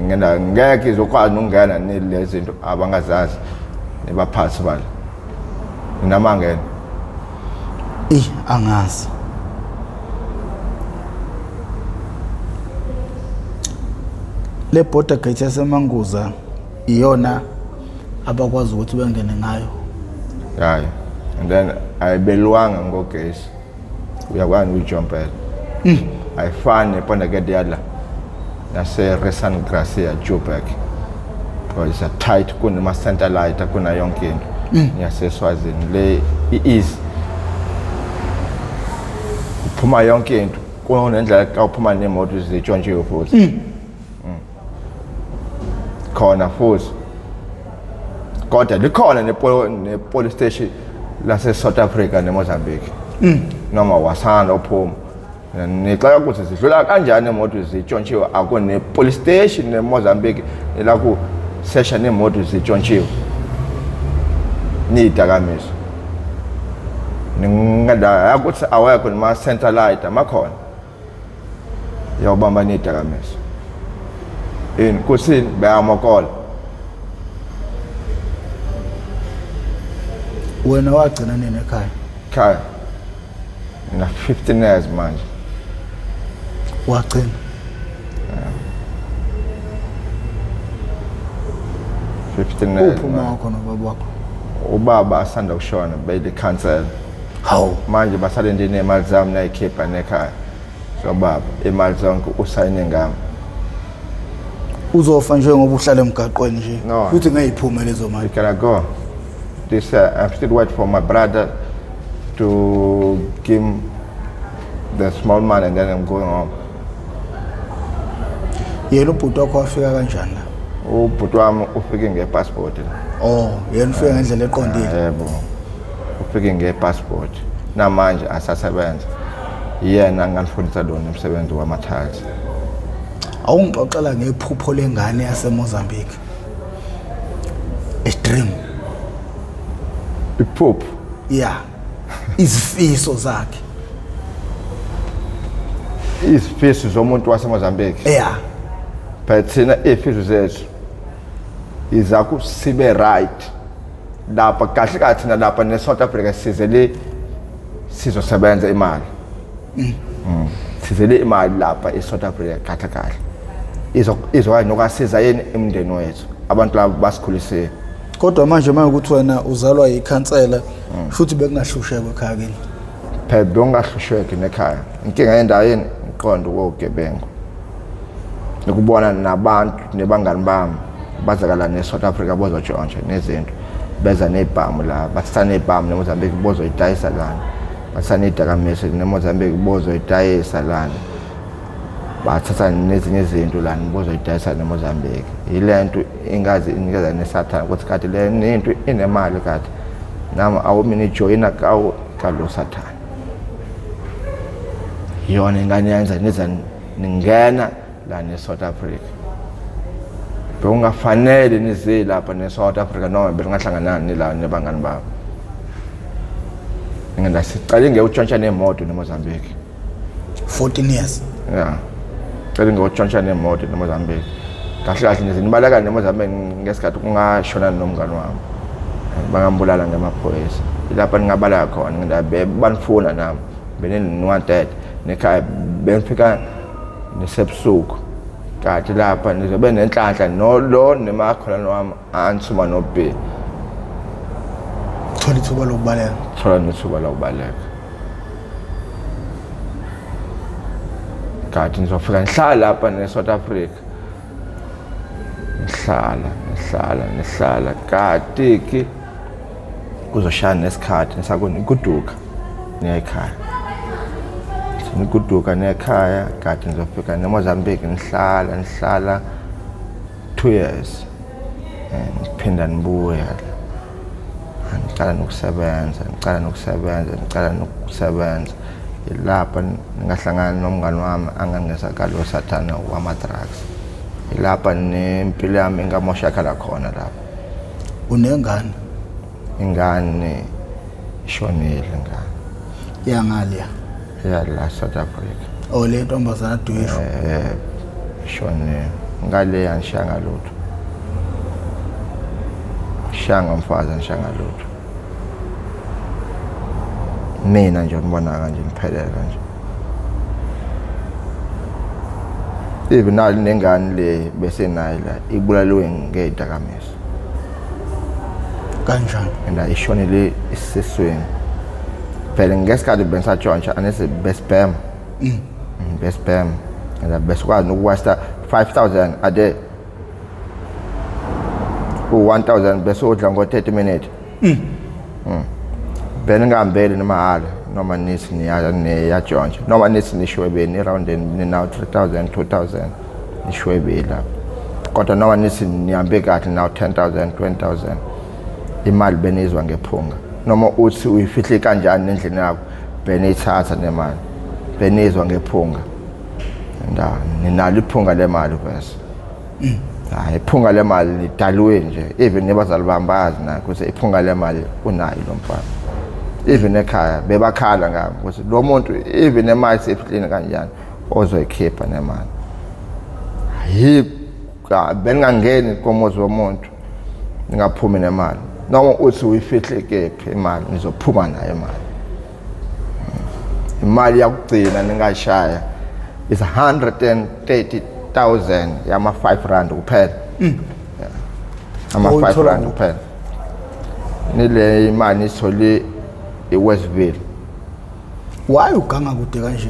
Ngena ngeke izokwazi nokungena nilezi zinto abangazazi nebaphathi bala namangena. Eh, angazi. Le border gate yaseManguza iyona abakwazi ukuthi bengene ngayo? Hayi, and then ayibelwanga ngogesi, uyakwazi ukuyijompela. Ayifani neponda gate yala yase-Resan Gracia, Joburg, because it's a tight kunema-center light, kuna yonke into. Yaseswazini le i-easy, kuphuma yonke into, kunendlela xa uphuma nemoto zitshontshiwe futhi. Khona futhi kodwa likhona ne-police station lase-South Africa neMozambique, noma wasana ophuma nixaka ukuthi zidlula kanjani imoto zitshontshiwe. Akune-police station neMozambique elaku sesha nemoto zitshontshiwe niy'dakamizwa. Ngingada ukuthi awekho noma centralized amakhona. Yawubamba nedakamizwa. Yini kuthini bayamokola. Wena wagcina nini ekhaya? Ekhaya. Ngina 15 years manje. Wagcina. Yeah. 15 years. Uphi uma wakho nobaba wakho? Ubaba asanda kushona beyikhansela. Hawu. Manje basale nje nemali zami nayikhipha nekhaya. So baba imali zonke usayine ngami. Uzofa njengoba uhlala emgaqweni nje. No. Futhi ngeke iphume lezo mali. You cannot go. This I'm still waiting for my brother to give the small money and then I'm going home. Yena ubhuti wakho wafika kanjani la? Ubhuti wami ufike ngepassport. Oh, yena ufike ngendlela eqondile. Yebo. Ufike ngepassport. Namanje asasebenza. Yena angangifundisa lona umsebenzi wama-tiles. Awungixoxela ngephupho lengane yaseMozambique. A dream. Iphupho. Yeah. Izifiso zakhe. Izifiso zomuntu waseMozambique. Yeah. But thina izifiso zethu izaku sibe right. Lapha kahle kahle thina lapha ne-South Africa sizele sizosebenza imali. Mm. Sizele imali lapha e-South Africa kahle kahle. Izokwazi nokasiza yini imndeni wethu. Abantu laba basikhulisile. Kodwa manje manje ukuthi wena uzalwa yikhansela futhi bekungahlushekwa ekhaya kini. Phela bekungahlusheki nekhaya. Inkinga yendawo yini ngiqonda wogebengu. Ukubona nabantu nebangani bami bazakala ne-South Africa bozotshontsha nezinto. Beza nezibhamu la, bathatha nezibhamu neMozambique bozoyidayisa lana. Bathatha nezidakamizwa neMozambique bozoyidayisa lana. Bathatha nezinye izinto lana bozoyidayisa neMozambique. Yile nto ingazi inikeza nesathane ukuthi kade le nento inemali kade. Nami awumi nijoyina kawo kalo sathane. Yona ingane yenza niza ningena la ne-South Africa. Bekungafanele nize lapha ne-South Africa noma beningahlanganani nila nebangani babo. Ngenda sicale ngiyotshontsha nemoto neMozambique. 14 years. Yeah. Cela ngiyotshontsha nemoto neMozambique. Kahle kahle nje nibaleka neMozambique ngesikhathi kungashona nomngani wami. Bangambulala ngamaphoyisa. Ilapha ningabaleka khona ngenda banifuna nami. Benini-wanted nekhaya benifika nesebusuku. Kanti lapha nizobe nenhlanhla no lo nemakholwane wami ansuma no B. Thola ithuba lokubaleka. Thola nethuba lokubaleka. Kanti nizofika nihlala lapha ne-South Africa. Nihlala, nihlala, nihlala. Kanti ke kuzoshaya nesikhathi nisakuduka niya ekhaya. Niguduka nekhaya kanti nizofika neMozambique nihlala nihlala 2 years. Niphinda nibuya. Ngiqala nokusebenza, ngiqala nokusebenza, ngiqala nokusebenza. Ilapha ngingahlangana nomngani wami angangisa kalo sathane wama-drugs. Ilapha nempilo yami ingamoshakala khona lapha. Unengane? Ingane ishonile ingane. Yangaliya? Ya la South Africa. Oh le ntombazana duyisho. Ishonile. Ngale angishanga lutho. Shanga mfazi angishanga lutho. Mina nje ngibona kanje ngiphelele kanje. Even nali nengane le bese nayo la ibulaliwe ngezidakamizwa. Kanjani? And ishonile isisweni. Phela ngesikhathi bengisatshontsha anese besibhema. Besibhema. And besikwazi nokuwasta 5000 a day. U-1000 bese udla ngo-30 minutes. Beningahambeli nemahhala noma nithi niyatshontsha noma nithi nishwebeni eroundeni ninawo 3000 2000 nishwebile lapho. Kodwa noma nithi nihambe kahle nawo 10000 20000 imali benizwa ngephunga. Noma uthi uyifihle kanjani endlini yakho beniyithatha nemali benizwa ngephunga. Nda ninalo iphunga lemali vese. Hayi iphunga lemali lidaliwe nje even nebazali bami bayazi nayo ukuthi iphunga lemali unayo lo mfana. Even ekhaya bebakhala ngami ukuthi lo muntu even imali seyifihlini kanjani ozoyikhipha nemali. Ayikho, beningangeni komuzi womuntu ningaphumi nemali. Noma uthi uyifihle kephi imali, nizophuma nayo imali. Imali yakugcina ningashaya is 130,000 yama 5 rand kuphela. Ama 5 rand kuphela. Nile imali nithole eWestville. Why uganga kude kanje?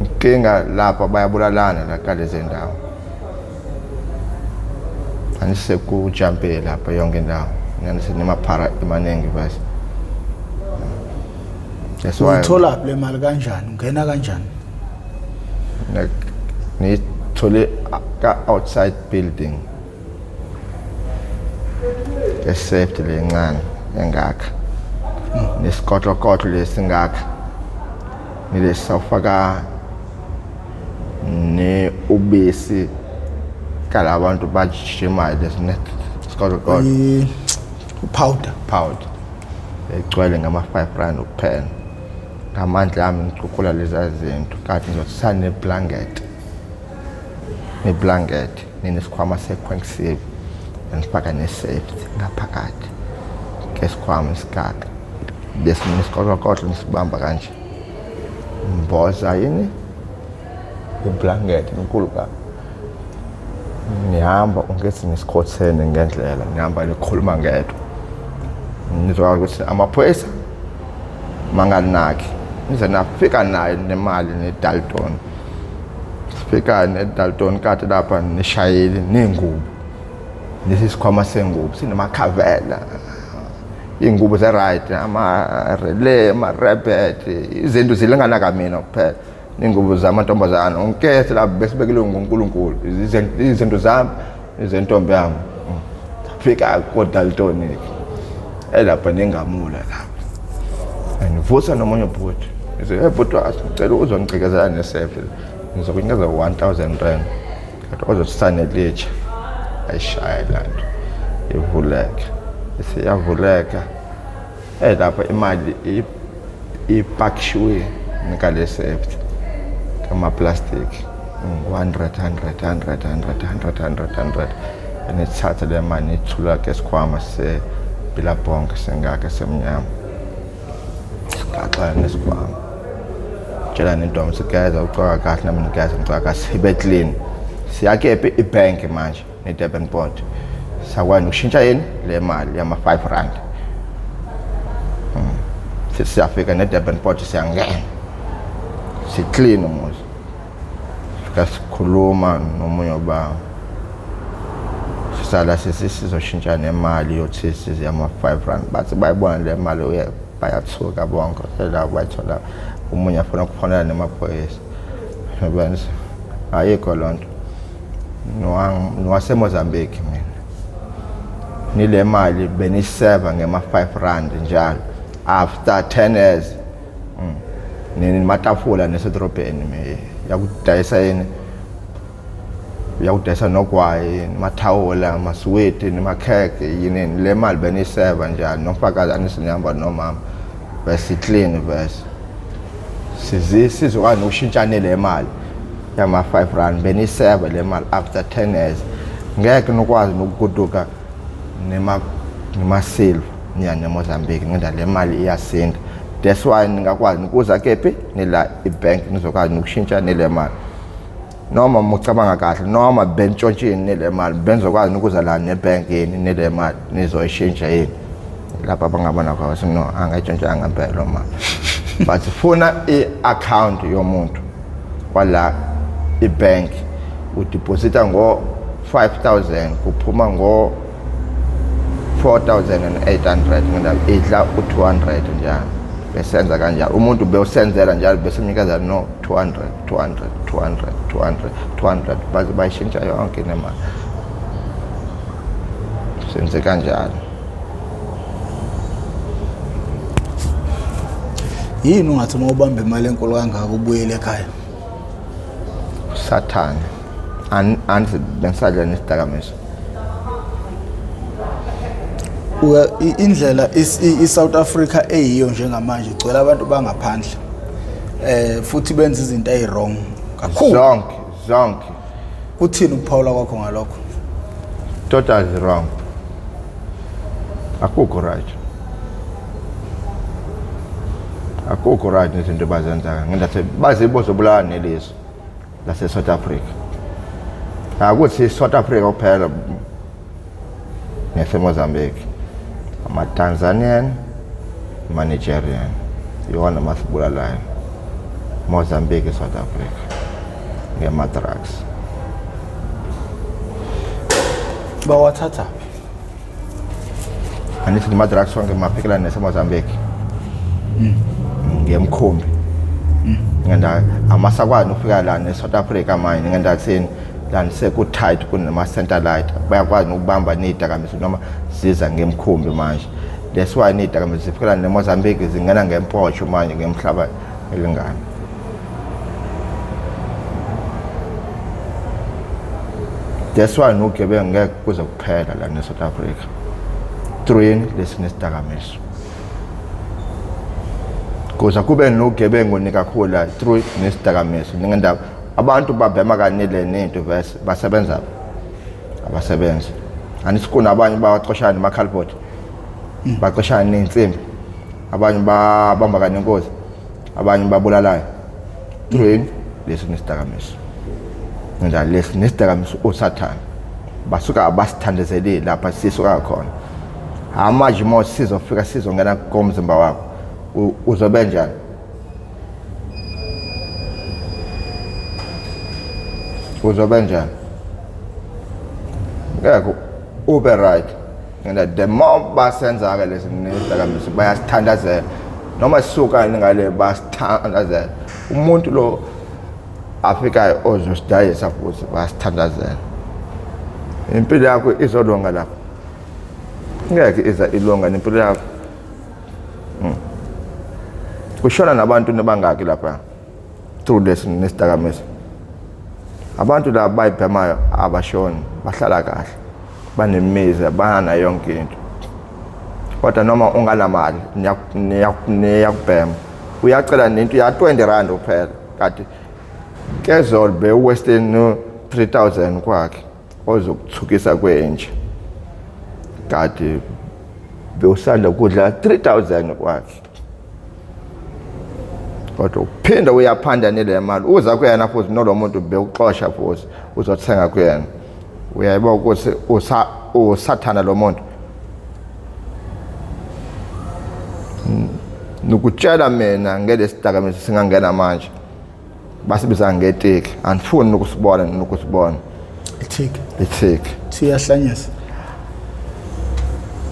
Inkinga lapha bayabulalana la kalezi ndawo. Anisekujampe lapha yonke indawo. Nanisenemaphara emaningi bese. That's why. Uyithola le mali kanjani? Ungena kanjani? Ngiyithole ka outside building. Esafety lencane engaka. Nesikotlokoto lesingaka. Nilesawufaka ne ubisi kalabantu bajimayo lesikotlokoto. Powder. Powder. Egcwele ngama 5 rand kuphela. Ngamandla ami ngicukhula lezi zinto kanti ngizothatha neblanket. Neblanket ninesikhwama seQuicksilver ngifaka ne-safety ngaphakathi kesikhwama esikaka bese nesikolokotlo nisibamba kanje mboza yini iblanket inkulu kabi nihamba ungethi nisikhothene ngendlela nihamba nikhuluma ngedwa nizokwazi ukuthi amaphoyisa mangalinaki nize nafika nayo nemali nedalton sifika nedalton kade lapha nishayeli nengubo lesi sikhwama sengubo sinemakhavela iy'ngubo ze-right ama-relay ama-rebet izinto zilingana kamina kuphela ney'ngubo zamantombazane onkese lapho besibekele nguNkulunkulu izinto zami izentombi yami fika kodaltonic elapha nengamula lapha angivusa nomunye ubhuti ngize hey bhuti ngicela uzongigqekezela nesefe ngizokunikeza 1000 rand kodwa ozosisa nelitshe ayishaye lanto ivuleke isiyavuleka elapha imali ipakishiwe ngale safety kama-plastic 100 100 100 100 100 100 100 nithathe le mali nithula ke sikhwama se-Billabong singaka semnyama sigaxa nesikhwama tshela nentombi sigeza ucoka kahle nami ngigeza ngicoka kahle sibe clean siyakephi ibhenki manje ne-Durban Port sakwazi ukushintsha yini le mali yama-5 rand siyafika ne-Durban Port siyangena si-clean umuzi fika sikhuluma nomunye ubaba sisala sizoshintsha nemali yothi yama-5 rand bathi bayibona le mali bayathuka bonke la bayithola omunye afuna ukufonela nemaphoyisa ayikho loo nto niwaseMozambique mina nile mali beniseva ngema-5 rand njalo after 10 years nimatafula nesedrobheni yakudayisa yini uyakudayisa nogwayi nimathawula amaswidi nimakhekhe yini le mali beniseva njalo nofakazi anisinihamba nomama bese clean bese sizokwazi nokushintshane le mali yama-5 rand beniseva le mali after 10 years ngeke nokwazi nokugoduka nema-silver niya neMozambique ngenda le mali iyasinda that's why ningakwazi nikuza kephi nila ibhenki nizokwazi nokushintsha nile mali noma mucabanga kahle noma bentshontshini nile mali benizokwazi nokuza la nebhenki yini nile mali nizoyishintsha yini lapha abangabona khona no angayitshontshanga ngempela lo mali but funa i-account yomuntu wala ibhenki udeposita ngo 5000 kuphuma ngo 4800 ngendaba idla u200 njalo besenza kanjalo umuntu bewusenzela njalo bese mnikeza no 200 200 200 200 200 baze bayishintsha yonke nemali senze kanjalo. Yini ungathi uma ubamba imali enkulu kangaka ubuyele ekhaya? Sathane anzi bengisadla nesidakamizwa. Indlela i-South Africa eyiyo njengamanje igcwele abantu bangaphandle, futhi benza izinto eziwrong kakhulu. Zonke, zonke. Kuthini ukuphawula kwakho ngalokho? Totally wrong. Akukho right. Akukho right nezinto abazenzayo. Ngendathi baze bozobulala nelizwe lase South Africa. Akuthi South Africa kuphela, nese-Mozambique, ama-Tanzanian, ama-Nigerian, iwona masibulalayo. Mozambique, South Africa, ngema-drugs. Bawathatha phi? Angithi ma-drugs wonke maphikela nese-Mozambique ngemkhumbi. Ngenda amasakwazi nokufika la ne-South Africa manje, ngendathini lani seku-tight kunama-satellite, bayakwazi nokubamba ney'dakamizwa noma ziza ngemkhumbi manje. That's why ney'dakamizwa zifikela neMozambique zingena ngempotsho manje ngemhlaba elingana. That's why nobugebengu ngeke kuze kuphela la ne-South Africa through lesi nesidakamizwa, kuze kube nobugebengu nikakhulu la through nesidakamizwa. Ningendaba abantu babhema kanile nento vese basebenza, abasebenzi. Angithi kunabanye bawacoshana nema-cardboard, bacoshana ney'nsimbi, abanye babamba kanenkozi, abanye babulalayo through lesi nesidakamizwa. Njalo lesi nesidakamizwa usathane basuka abasithandezelile lapha sisuka khona. Manje uma sizofika sizongena komzimba wakho, uzobe njani? Uzobe njani? Ngeke ube right. And the more basenza-ke lesi nesidakamizwa, bayasithandazela noma sisuka ngale, basithandazela. Umuntu lo afikayo ozosidayisa futhi bayasithandazela. Impilo yakho izolunga lapho? Ngeke iza ilunga nempilo yakho. Kushona nabantu nabangaki lapha through lesi nesidakamizwa. Abantu la bayibhemayo abashoni, bahlala kahle, banemizi, banayo yonke into. Kodwa noma unganamali niyakubhema, uyacela nento ya 20 rand kuphela, kanti kezolo bewestern no 3000 kwakhe ozokuthukisa kwenje, kade bewusanda kudla 3000 kwakhe, kodwa uphinda uyaphanda nile mali uza kuyena futhi nolo muntu bewuxosha futhi uzothenga kuyena. Uyayiba ukuthi usathana lo muntu. Nokutshela mina ngelesidakamizwa singangena manje, basibiza ngetiki, andifuni nokusibona nokusibona. Ithiki? Ithiki. Siyahlanyisa.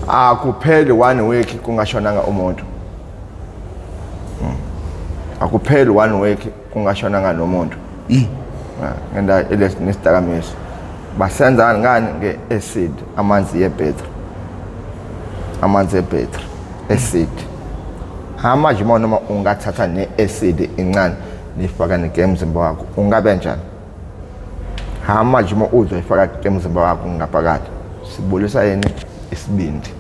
Akupheli one week kungashonanga umuntu. Akupheli one week kungashonanga nomuntu. Ngenda ilesi nesidakamizwa basenza ngani? Nge-acid, amanzi ye-battery, amanzi e-battery, acid. Manje uma noma ungathatha ne-acid incane nifaka ngemzimba wakho, ungabe njani? Manje uma uzoyifaka emzimba wakho ngaphakathi, sibulisa yini? Isibindi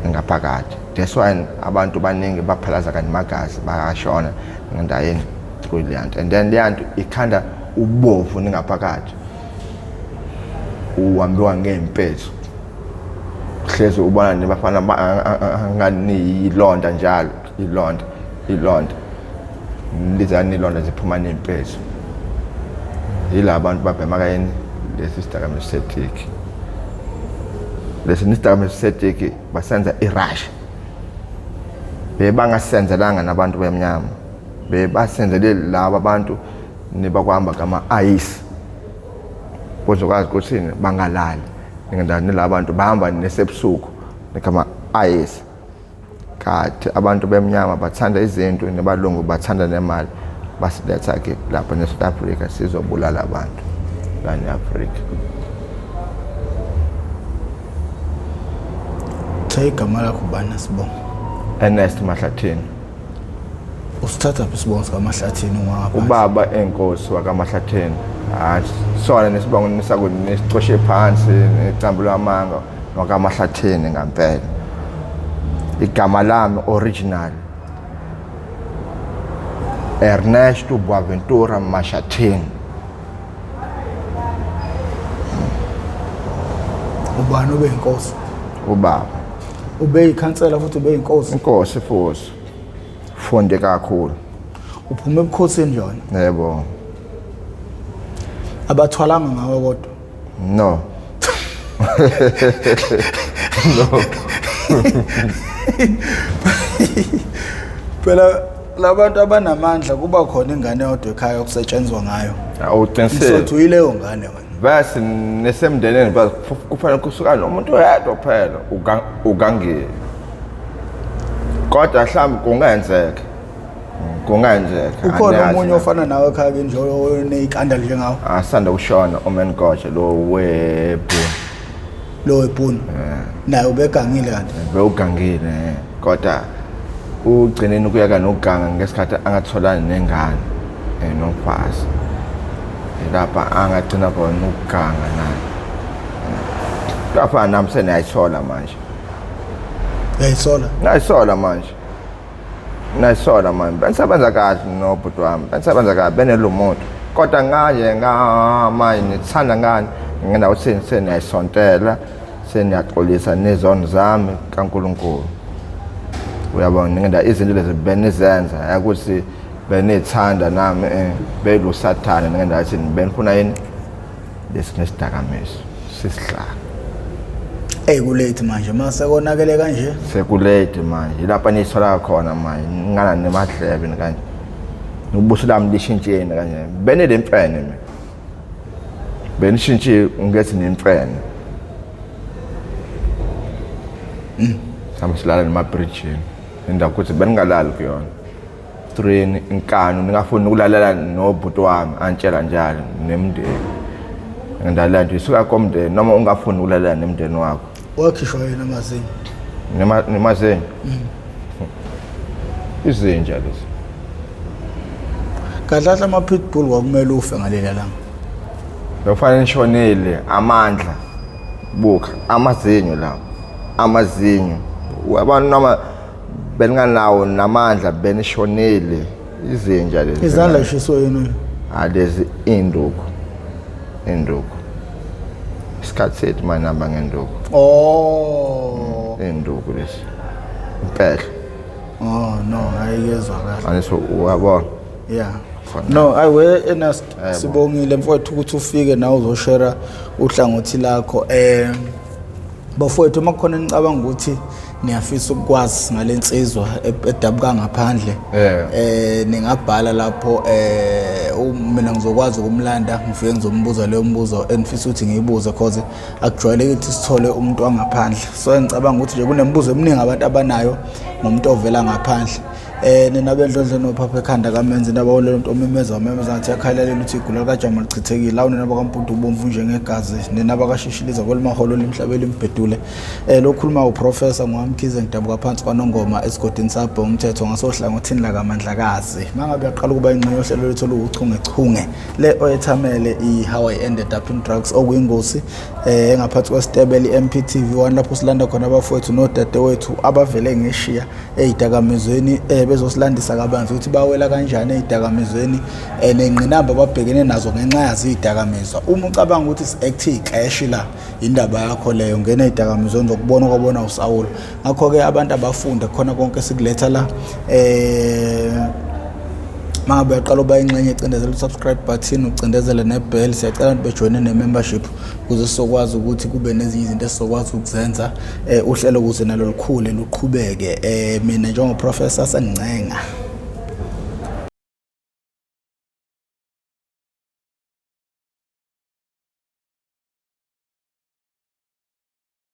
ngaphakathi. That's why abantu baningi baphalaza kanimagazi, bayashona ngandayeni through leyanto. And then leyanto ikhanda ubovu ningaphakathi, uhambiwa ngey'mpethu, hlezi ubona nebafana ngani yilonda njalo, ilonda, ilonda lizani, ilonda ziphuma ney'mpethu. Yila abantu babhema kayini lesi sidakamizwa setiki. Lesi nesidakamizwa setiki basenza i-rush, bebangasenzelanga nabantu bemnyama, bebasenzele laba abantu nibakuhamba kama-ayisi kuzokwazi ukuthini bangalali ngendani. La bantu bahamba nesebusuku nekama-ayisi, kade abantu bemnyama bathanda izinto nebalungu bathanda nemali, basiletha-ke lapha ne-South Africa sizobulala abantu la ne-Afrika. Cha, igama lakho ubani nesibongo? Ernest Mahlathini. Usithatha phi isibongo sikaMahlathini ungapha? Ubaba enkosi wakaMahlathini. Hayi, sona nesibongo nisakuni nisicoshe phansi necambu lwamanga. wakaMahlathini ngampela. Igama lami original Ernesto Boaventura Mashathini. Ubani ube inkosi? Ubaba. Ube yikhansela futhi ube inkosi. Inkosi futhi. Funde kakhulu. Uphuma ebukhosini njani? Yebo. Abathwalanga ngawe kodwa. No. No. Phela labantu abanamandla kuba khona ingane yodwa ekhaya okusetshenzwa ngayo. Awuqinisile. Sothi uyileyo ngane wena. Bese nesemndenini kufanele kusuka nomuntu oyedwa kuphela ugangile. Kodwa mhlawumbe kungenzeka. Kungenzeka. Ukhona omunye ofana nawe ekhaya ke nje oneyikanda njengawe. Asanda kushona uMengoje lo webhunu. Lo webhunu. Naye ubegangile kanti. Bewugangile kodwa ugcineni ukuyeka nokuganga ngesikhathi angatholani nengane nomfazi. Lapha angagcina khona ukuganga naye. Kafana nami seniyayithola manje. Uyayisola? Nayisola manje. Nayisola manje. Benisebenza kahle nobhuti wami. Benisebenza kahle benelomuntu. Kodwa nganje ngamanje nithanda ngani ngendawo seniyayisontela seniyaxolisa nezono zami kaNkulunkulu. Uyabona ngenda izinto lezi benizenza ukuthi benithanda nami belusathane ngendawo ukuthi benifuna yini lesi nesidakamizwa sisihlala. Ey kulate manje mase konakele kanje. Sekulate manje ilapha nithola khona manje ngana nemadlebe kanje. Ubuso lami lishintsheni kanje. Bene lemfene mina. Benishintshe ungethi nemfene. Sihamba silala nemabridgini. Indawo ukuthi beningalali kuyona. Train inkanu ningafuni ukulalela nobhuti wami antshela njalo nemndeni. Ngindala nje isuka komndeni noma ungafuni ukulalela nemndeni wakho. Wakhishwa yena amazinyo. Nemazinyo. Izinja lezi. Kahle kahle ama pitbull kwakumele ufe ngalela langa. Bekufanele nishonile amandla. Buka amazinyo lawo. Amazinyo. Abantu noma beninganawo namandla benishonile izinja lezi. Izandla ishiswe yini? Alezi induku. Induku. Isikhathi sethu manje namba ngenduku. Oh. Induku lesi. Impela. Oh no, ayikezwa kahle. Aniso uyabona. Yeah. No, I we Ernest sibongile mfowethu ukuthi ufike nawe uzoshare uhlangothi lakho. Bafowethu uma kukhona nicabanga ukuthi niyafisa ukwazi ngalensizwa edabuka ngaphandle ningabhala lapho mina ngizokwazi ukumlanda ngifike ngizombuza leyo mbuzo enifisa ukuthi ngiyibuze cause akujwayelekile ukuthi sithole umuntu wangaphandle. So ngicabanga ukuthi nje kunemibuzo eminingi abantu abanayo ngomuntu ovela ngaphandle. Nina bendlondlo nophapha ekhanda kamenzi indaba wole nto omemeza wamemeza ngathi yakhalalela ukuthi igula likajama lichithekile lawo nina bakampudu ubomvu njengegazi nina bakashishiliza kwelimaholo limhlaba elimbhedule. Lokhuluma uprofessor ngwamkhize ngidabuka phansi kwaNongoma esigodini sabho umthetho ngasohlangothini lakamandlakazi. Mangabe uyaqala ukuba ingxenye yohlelo lwethu oluwuchungechunge le oyethamele i-How I Ended Up in Drugs okuyingosi engaphansi kwesitebele i-MPTV 1 lapho silanda khona abafowethu nodadewethu abavele ngeshiya ezidakamizweni bezosilandisa kabanzi ukuthi bawela kanjani ezidakamizweni nengqinamba ababhekene nazo ngenxa yazo izidakamizwa. Uma ucabanga ukuthi si-act ikeshi la indaba yakho leyo ngena ezidakamizweni zokubona kwabona uSawulu. Ngakho-ke abantu abafunde khona konke sikuletha la. Mangabe uyaqala uba ingxenye cindezela u-subscribe button ucindezele ne-bell. Siyacela ukuthi bejoyine ne-membership ukuze sizokwazi ukuthi kube nezinye izinto esizokwazi ukuzenza uhlelo ukuze nalo lukhule luqhubeke. Mina njengoprofessor sengincenga.